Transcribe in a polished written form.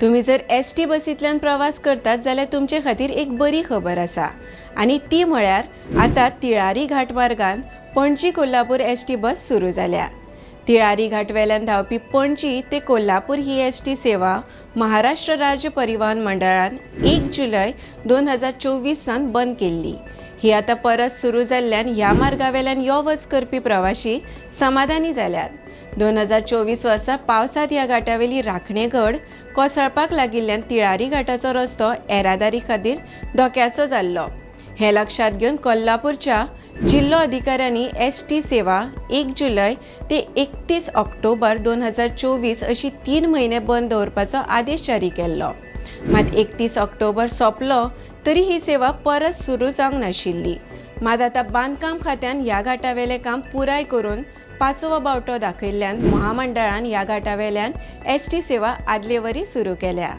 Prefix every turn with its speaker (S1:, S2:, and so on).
S1: तुमी जर एसटी बसींतल्यान प्रवास करतात जाल्यार तुमचे खातीर एक बरी खबर आसा आनी ती म्हळ्यार आतां तिळारी घाट मार्गान पणजी कोल्हापूर एसटी बस सुरू जाल्या. तिळारी घाट वेल्यान धांवपी पणजी ते कोल्हापूर ही एसटी सेवा महाराष्ट्र राज्य परिवहन मंडळान 1 जुलय 2024 सावन बंद केल्ली. ही आतां परत सुरू जाल्ल्यान ह्या मार्गावेल्यान यो वच करपी प्रवाशी समाधानी जाल्यात. 2024 वर्सा पावसांत ह्या घाटावेली राखणेगड कोसळपाक लागिल्ल्यान तिळारी घाटाचो रस्तो येरादारी खातीर धोक्याचो जाल्लो. हें लक्षांत घेवन कोल्हापूरच्या जिल्लो अधिकाऱ्यांनी एसटी सेवा 1 जुलय ते 31 ऑक्टोबर 2024 अशी 3 म्हयने बंद दवरपाचो आदेश जारी केल्लो. मात 31 ऑक्टोबर सोंपलो तरी ही सेवा परत सुरू जावंक नाशिल्ली. मात आतां बांदकाम खात्यान ह्या घाटावेलें काम पुराय करून पांचवो बावटो दाखयल्ल्यान महामंडळान ह्या घाटावेल्यान एसटी सेवा आदले वरी सुरू केल्या.